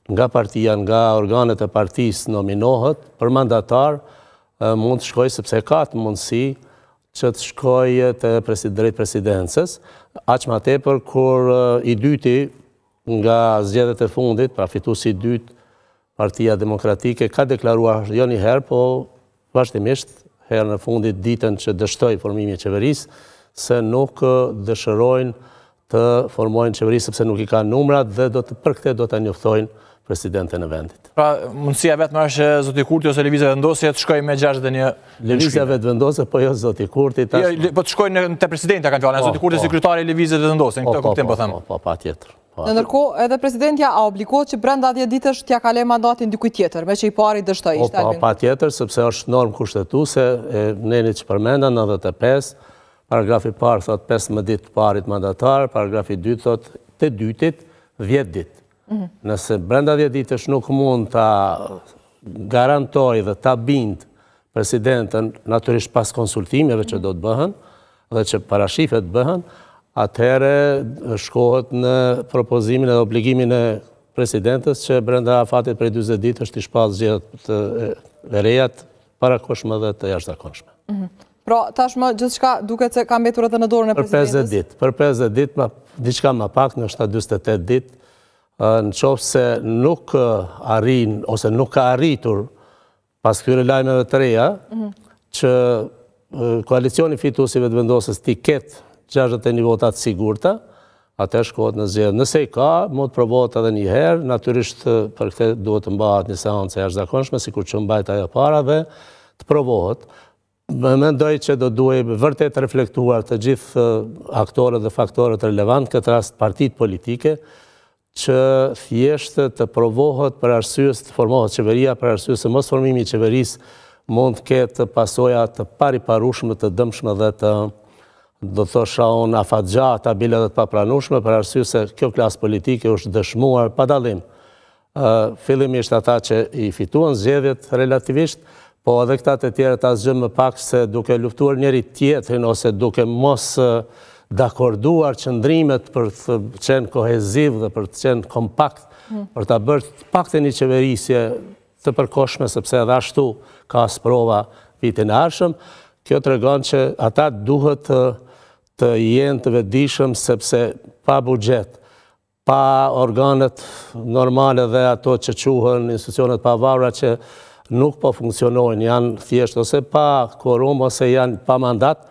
nga partia, nga organet e partisë nominohet për mandatar, mund të shkojë sepse ka atë mundësi që të shkojë te drejt presidencës, aq ma tepër kur i dyti nga zgjedhjet e fundit, pra fituesi i dytë, Partia Demokratike ka deklaruar jo një herë, po vazhdimisht, herën e fundit ditën që dështoi formimi i qeverisë, se nuk dëshirojnë të formojnë qeveri sepse nuk i kanë numrat dhe do të për këtë do ta njoftojnë presidenten e vendit. Pra, mundësia e vetme është që zoti Kurti ose Lëvizja Vetëvendosje të shkojë me 61 Lëvizja Vetëvendosje, po jo zoti Kurti. Tash... Jo, po të shkojë në te presidentja kam fjalën, po, zoti Kurti si po. kryetari i Lëvizjes Vetëvendosje, në këtë po, kuptim po them. Po, po, patjetër. Në ndërkohë, edhe presidentja a obligohet që brenda 10 ditësh t'ia kalojë mandatin dikujt tjetër, meqë i pari dështoi, ishte Albin. Po, patjetër, sepse është normë kushtetuese, e nenit që përmenda, 95, paragrafi i parë thotë 15 ditë të parit mandatar, paragrafi i dytë thotë të dytit 10 ditë. Mhm. Nëse brenda 10 ditësh nuk mund ta garantojë dhe ta bindë presidenten, natyrisht pas konsultimeve që do të bëhen dhe që parashifet të bëhen, atëherë shkohet në propozimin dhe obligimin e presidentes që brenda afatit prej 20 ditësh t'i shpallë zgjedhjet e reja të parakohshme dhe të jashtëzakonshme. Mhm. Pra, tashmë gjithçka duket se ka mbetur edhe në dorën e presidentes? Për 50 ditë, për 50 ditë, diçka më pak, ndoshta 48 ditë, në qoftë se nuk arrin, ose nuk ka arritur, pas këtyre lajmeve të reja, mhm. që koalicioni fitues i Vetëvendosjes t'i ketë 61 vota të sigurta, atëherë shkohet në zgjedhje. Nëse i ka, mund të provohet edhe një herë, natyrisht për këtë duhet të mbahet një seancë e jashtëzakonshme, sikur që u mbajt ajo e para dhe të provohet. Më mendoj që do duhej vërtet reflektuar të gjithë aktorët dhe faktorët relevant, këtë rast partitë politike, që thjesht të provohet për arsye se të formohet qeveria, për arsye se mosformimi i qeverisë mund të ketë pasoja të pariparueshme, të dëmshme dhe të do të thosha unë afatgjata, bile dhe të papranueshme, për arsye se kjo klasë politike është dëshmuar pa dallim Fillimisht ata që i fituan zgjedhjet relativisht, po edhe këta të tjerët asgjë më pak se duke luftuar njëri tjetrin ose duke mos dakorduar qëndrimet për të qenë koheziv dhe për të qenë kompakt, hmm. për ta bërë të paktën një qeverisje të përkohshme, sepse edhe ashtu ka sprova vitin e ardhshëm, kjo tregon që ata duhet të, të jenë të vetëdijshëm sepse pa buxhet, pa organet normale dhe ato që quhen institucionet e pavarura që nuk po funksionojnë, janë thjesht ose pa kuorum ose janë pa mandat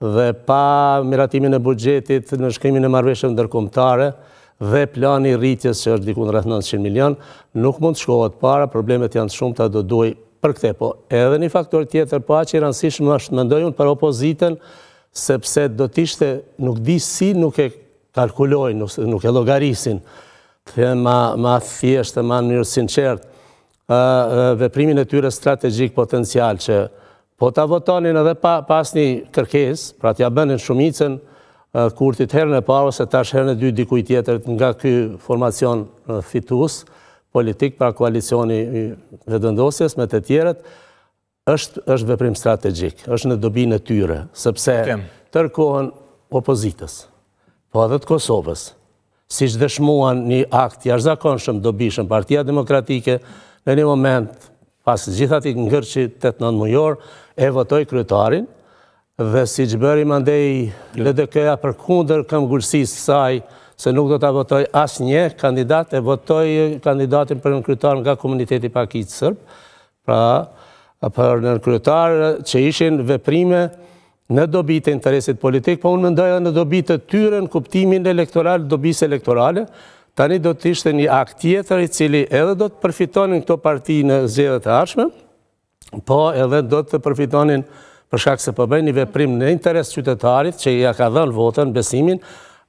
dhe pa miratimin e buxhetit, nënshkrimin e marrëveshjeve ndërkombëtare dhe plani i rritjes që është diku rreth 900 milion, nuk mund të shkohet para, problemet janë të shumta, do duhej për këtë, po edhe një faktor tjetër, po aq i rëndësishëm është, mendoj unë për opozitën, sepse do të ishte, nuk di si nuk e kalkulojnë, nuk e llogarisin, të them ma, ma thjesht e ma në mënyrë të sinqertë, veprimin e tyre strategjik potencial që po ta votonin edhe pa, pa asnjë kërkesë, pra t'ia bënin shumicën Kurtit herën e parë ose tash herën e dytë dikujt tjetër nga ky formacion fitues politik, pra koalicioni i Vetëvendosjes me të tjerët, Është është veprim strategjik, është në dobinë e tyre, sepse tërë kohën opozitës, po edhe të Kosovës, siç dëshmuan një akt të jashtëzakonshëm dobishëm Partia Demokratike në një moment pas gjithë atij ngërçi 8-9 mujor e votoi kryetarin Dhe siç bëri mandej LDK-ja përkundër këmbëngulësisë së saj se nuk do ta votojë asnjë kandidat, e votoi kandidatin për nënkryetar nga komuniteti pakicë serb, pra për nënkryetar që ishin veprime në dobi të interesit politik, po unë mendoj edhe në dobi të tyre në kuptimin elektoral, dobisë elektorale, tani do të ishte një akt tjetër i cili edhe do të përfitonin këto parti në zgjedhjet e ardhshme, po edhe do të përfitonin për shkak se po bëjnë një veprim në interes qytetarit që ia ka dhënë votën, besimin,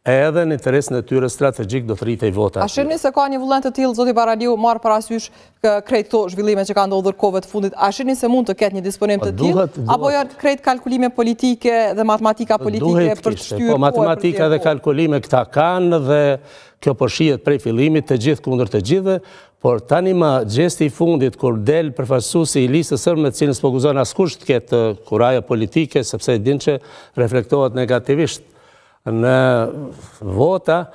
edhe në interesin e tyre strategjik do të rritej vota. A shihni se ka një vullnet të tillë zoti Baraliu marrë parasysh krejt këto zhvillime që kanë ndodhur kohëve të fundit, a shihni se mund të ketë një disponim të tillë apo janë krejt kalkulime politike dhe matematika politike për të shtyrë Po matematika dhe kalkulime këta kanë dhe kjo po shihet prej fillimit të gjithë kundër të gjithëve, Por tani më gjesti i fundit kur del përfaqësuesi i Listës Serbe me të cilën s'po guxon askush të ketë kurajo politike sepse e din që reflektohet negativisht në vota,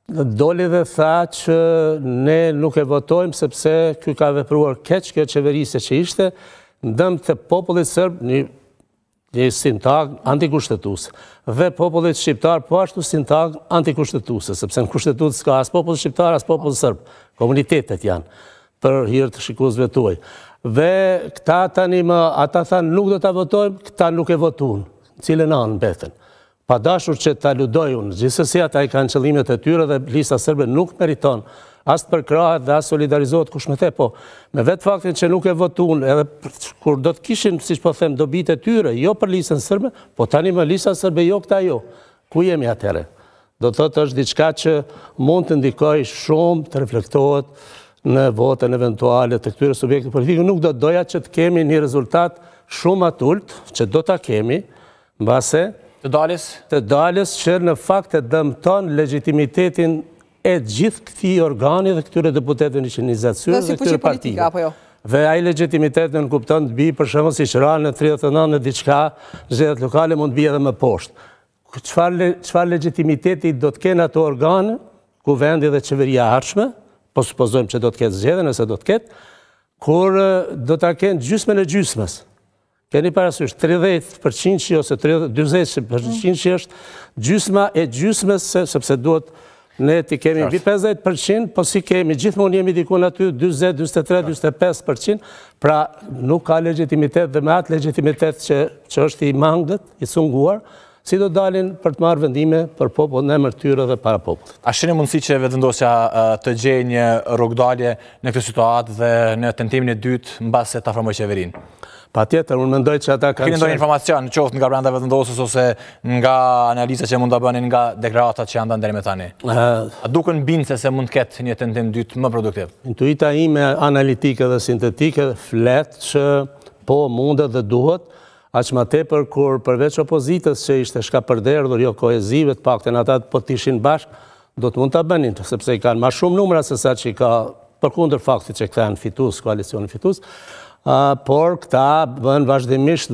Doli dhe tha që ne nuk e votojmë sepse ky ka vepruar keq kjo qeverisje që ishte në dëm të popullit serb një një sintagmë antikushtetuese dhe popullit shqiptar po ashtu sintagmë antikushtetuese sepse në kushtetutë s'ka as popull shqiptar as popull serb komunitetet janë për hir të shikuesve tuaj. Dhe këta tani më ata thanë nuk do ta votojmë, këta nuk e votuan. Cilën anë mbeten? Pa dashur që të aludoj unë, gjithsesi ata i kanë qëllimet e tyre dhe lista serbe nuk meriton as të përkrahet dhe as solidarizohet kush me te, po me vetë faktin që nuk e votun, edhe kur do të kishin, siç po them, dobitë e tyre, jo për listën serbe, po tani më lista serbe jo këta jo. Ku jemi atëherë? Do të thotë është diçka që mund të ndikojë shumë të reflektohet në votën eventuale të këtyre subjekteve politike. Nuk do të doja që të kemi një rezultat shumë më të ulët, që do ta kemi, Mbase, Të daljes? Të daljes që në fakt e dëmton legjitimitetin e gjithë këtij organi dhe këtyre deputetëve 120 syre dhe këtyre partive. Apo jo? Dhe ai legjitimitet nënkupton të bijë për shembull siç ra në 39 në diçka, zgjedhjet lokale mund të bijë edhe më poshtë. Çfarë çfarë legjitimiteti do të kenë ato organe, kuvendi dhe qeveria e ardhshme, po supozojmë që do të ketë zgjedhje nëse do të ketë, kur do ta kenë gjysmën e gjysmës. Keni parasysh, 30 përqindshi ose 40 përqindshi është gjysma e gjysmës, sepse duhet ne t'i kemi mbi 50 përqind, po s'i kemi, gjithmonë jemi dikun aty 40, 43, 45 përqind, pra nuk ka legjitimitet dhe me atë legjitimitet që, që është i mangët, i cunguar, si do dalin për të marrë vendime për popull në emër tyre dhe para popullit. A shihni mundësi që Vetëvendosja të gjejë një rrugëdalje në këtë situatë dhe në tentimin e dytë mbase ta formojë qeverinë? Patjetër, unë mendoj që ata kanë... Keni ndonjë informacion, qoftë nga brenda Vetëvendosjes ose nga analiza që mund ta bëni nga deklaratat që janë dhënë deri më tani? A duken bindëse se mund të ketë një tentim dytë më produktiv? Intuita ime analitike dhe sintetike flet që po mundet dhe duhet, Aq ma tepër kur përveç opozitës që ishte shkapërderdhur, jo kohezive, të paktën ata po të ishin bashkë, do të mund ta bënin, sepse i kanë ma shumë numra se sa që i ka përkundër faktit që këta janë fitues, koalicioni fitues, por këta bënë vazhdimisht.